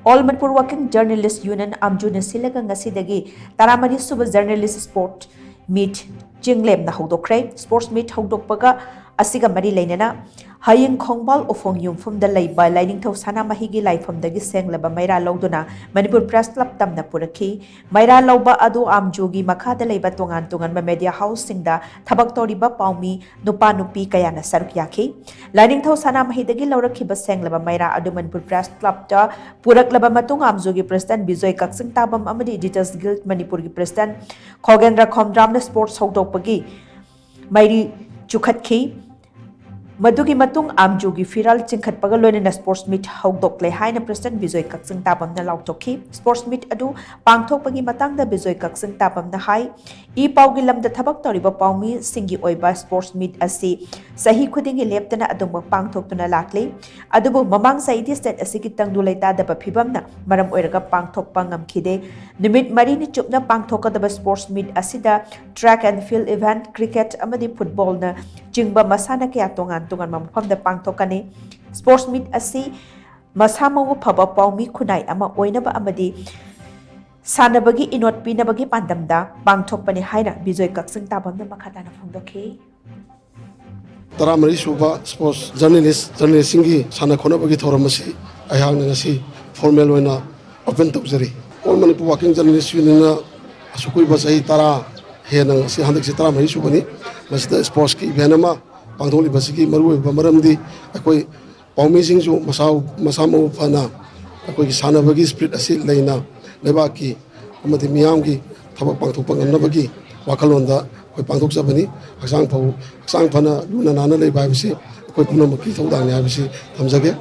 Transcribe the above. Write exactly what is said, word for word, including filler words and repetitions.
All Manipur Working Journalist Union, ꯑꯥꯝꯖꯨꯅ ꯁꯤꯜꯂꯒ ꯉꯁꯤꯗꯒꯤ ꯇꯔꯥꯃꯔꯤ ꯁꯨꯕ Journalist Sport Meet ꯆꯤꯡꯂꯦꯝꯅ ꯍꯧꯗꯣꯛꯈ꯭ꯔꯦ꯫ Sports Meet ꯍꯧꯗꯣꯛꯄꯒ ꯑꯁꯤꯒ ꯃꯔꯤ ꯂꯩꯅꯅ ꯍꯌꯦꯡ ꯈꯣꯡꯕꯥꯜ ꯎꯐꯣꯡ ꯌꯨꯝꯐꯝꯗ ꯂꯩꯕ ꯂꯥꯏꯅꯤꯡꯊꯧ ꯁꯅꯥꯃꯍꯤꯒꯤ ꯂꯥꯏꯐꯝꯗꯒꯤ ꯁꯦꯡꯂꯕ ꯃꯩꯔꯥ ꯂꯧꯗꯨꯅ ꯃꯅꯤꯄꯨꯔ Press Club ꯇꯝꯅ ꯄꯨꯔꯛꯈꯤ꯫ ꯃꯩꯔꯥ ꯂꯧꯕ ꯑꯗꯨ ꯑꯥꯝꯖꯨꯒꯤ ꯃꯈꯥꯗ ꯂꯩꯕ ꯇꯣꯉꯥꯟ ꯇꯣꯉꯥꯟꯕ media houseꯁꯤꯡꯗ ꯊꯕꯛ ꯇꯧꯔꯤꯕ ꯄꯥꯎꯃꯤ ꯅꯨꯄꯥ ꯅꯨꯄꯤ ꯀꯌꯥꯅ ꯁꯔꯨꯛ ꯌꯥꯈꯤ꯫ ꯂꯥꯏꯅꯤꯡꯊꯧ ꯁꯅꯥꯃꯍꯤꯗꯒꯤ ꯂꯧꯔꯛꯈꯤꯕ ꯁꯦꯡꯂꯕ ꯃꯩꯔꯥ ꯑꯗꯨ ꯃꯅꯤꯄꯨꯔ Press Clubꯇ ꯄꯨꯔꯛꯂꯕ ꯃꯇꯨꯡ ꯑꯥꯝꯖꯨꯒꯤ President ꯕꯤꯖꯣꯏ ꯀꯛꯆꯤꯡ ꯇꯥꯕꯝ ꯑꯃꯗꯤ Editors Guild ꯃꯅꯤꯄꯨꯔꯒꯤ President ꯈꯣꯒꯦꯟꯗ꯭ꯔ ꯈꯣꯝꯗ꯭ꯔꯥꯝꯅ sports ꯍꯧꯗꯣꯛꯄꯒꯤ ꯃꯩꯔꯤ ꯆꯨꯈꯠꯈꯤ꯫ ꯃꯗꯨꯒꯤ ꯃꯇꯨꯡ ꯑꯥꯝꯖꯨꯒꯤ ꯐꯤꯔꯥꯜ ꯆꯤꯡꯈꯠꯄꯒ ꯂꯣꯏꯅꯅ Sports Meet ꯍꯧꯗꯣꯛꯂꯦ ꯍꯥꯏꯅ President ꯕꯤꯖꯣꯏ ꯀꯛꯆꯤꯡ ꯇꯥꯕꯝꯅ ꯂꯥꯎꯊꯣꯛꯈꯤ꯫ Sports Meet ꯑꯗꯨ ꯄꯥꯡꯊꯣꯛꯄꯒꯤ ꯃꯇꯥꯡꯗ ꯕꯤꯖꯣꯏ ꯀꯛꯆꯤꯡ ꯇꯥꯕꯝꯅ ꯍꯥꯏ, ꯏ ꯄꯥꯎꯒꯤ ꯂꯝꯗ ꯊꯕꯛ ꯇꯧꯔꯤꯕ ꯄꯥꯎꯃꯤꯁꯤꯡꯒꯤ ꯑꯣꯏꯕ Sports Meet ꯑꯁꯤ ꯆꯍꯤ ꯈꯨꯗꯤꯡꯒꯤ ꯂꯦꯞꯇꯅ ꯑꯗꯨꯃꯛ ꯄꯥꯡꯊꯣꯛꯇꯨꯅ ꯂꯥꯛꯂꯤ꯫ ꯑꯗꯨꯕꯨ ꯃꯃꯥꯡ ꯆꯍꯤꯗꯤ state ꯑꯁꯤꯒꯤ ꯇꯪꯗꯨ ꯂꯩꯇꯥꯗꯕ ꯐꯤꯕꯝꯅ ꯃꯔꯝ ꯑꯣꯏꯔꯒ ꯄꯥꯡꯊꯣꯛꯄ ꯉꯝꯈꯤꯗꯦ꯫ ꯅꯨꯃꯤꯠ ꯃꯔꯤꯅꯤ ꯆꯨꯞꯅ ꯄꯥꯡꯊꯣꯛꯀꯗꯕ Sports Meet ꯑꯁꯤꯗ track and field event, cricket ꯑꯃꯗꯤ footballꯅ ꯆꯤꯡꯕ ꯃꯁꯥꯟꯅ ꯀꯌꯥ ꯇꯣꯉꯥꯟ ꯇꯣꯉꯥꯟꯕ ꯃꯐꯝꯗ ꯄꯥꯡꯊꯣꯛꯀꯅꯤ꯫ Sports Meet ꯑꯁꯤ ꯃꯁꯥ ꯃꯎ ꯐꯕ ꯄꯥꯎꯃꯤ ꯈꯨꯟꯅꯥꯏ ꯑꯃ ꯑꯣꯏꯅꯕ ꯑꯃꯗꯤ ꯁꯥꯟꯅꯕꯒꯤ ꯏꯅꯣꯠ ꯄꯤꯅꯕꯒꯤ ꯄꯥꯟꯗꯝꯗ ꯄꯥꯡꯊꯣꯛꯄꯅꯤ ꯍꯥꯏꯅ ꯕꯤꯖꯣꯏ ꯀꯛꯆꯤꯡ ꯇꯥꯕꯝꯅ ꯃꯈꯥ ꯇꯥꯅ ꯐꯣꯡꯗꯣꯛꯈꯤ꯫ ꯇꯔꯥꯃꯔꯤ ꯁꯨꯕ Sports Journalist, Journalistꯁꯤꯡꯒꯤ ꯁꯥꯟꯅ ꯈꯣꯠꯅꯕꯒꯤ ꯊꯧꯔꯝ ꯑꯁꯤ ꯑꯩꯍꯥꯛꯅ ꯉꯁꯤ formal ꯑꯣꯏꯅ open ꯇꯧꯖꯔꯤ꯫ All Manipur Working Journalist Unionꯅ ꯑꯁꯨꯛ ꯀꯨꯏꯕ ꯆꯍꯤ ꯇꯔꯥ ꯍꯦꯟꯅ, ꯉꯁꯤ ꯍꯟꯗꯛꯁꯤ ꯇꯔꯥꯃꯔꯤ ꯁꯨꯕꯅꯤ, ꯃꯁꯤꯗ sportsꯀꯤ event ꯑꯃ ꯄꯥꯡꯊꯣꯛꯂꯤꯕꯁꯤꯒꯤ ꯃꯔꯨꯑꯣꯏꯕ ꯃꯔꯝꯗꯤ ꯑꯩꯈꯣꯏ ꯄꯥꯎꯃꯤꯁꯤꯡꯁꯨ ꯃꯁꯥ, ꯃꯁꯥ ꯃꯎ ꯐꯅ ꯑꯩꯈꯣꯏꯒꯤ ꯁꯥꯟꯅꯕꯒꯤ spirit ꯑꯁꯤ ꯂꯩꯅ ꯂꯩꯕꯥꯛꯀꯤ ꯑꯃꯗꯤ ꯃꯤꯌꯥꯝꯒꯤ ꯊꯕꯛ ꯄꯥꯡꯊꯣꯛꯄ ꯉꯝꯅꯕꯒꯤ ꯋꯥꯈꯜꯂꯣꯟꯗ ꯑꯩꯈꯣꯏ ꯄꯥꯡꯊꯣꯛꯆꯕꯅꯤ꯫ ꯍꯛꯆꯥꯡ ꯐꯧ-, ꯍꯛꯆꯥꯡ ꯐꯅ ꯂꯨꯅ ꯅꯥꯟꯅ ꯂꯩꯕ ꯍꯥꯏꯕꯁꯤ ꯑꯩꯈꯣꯏ ꯄꯨꯝꯅꯃꯛꯀꯤ ꯊꯧꯗꯥꯡꯅꯤ ꯍꯥꯏꯕꯁꯤ ꯊꯝꯖꯒꯦ꯫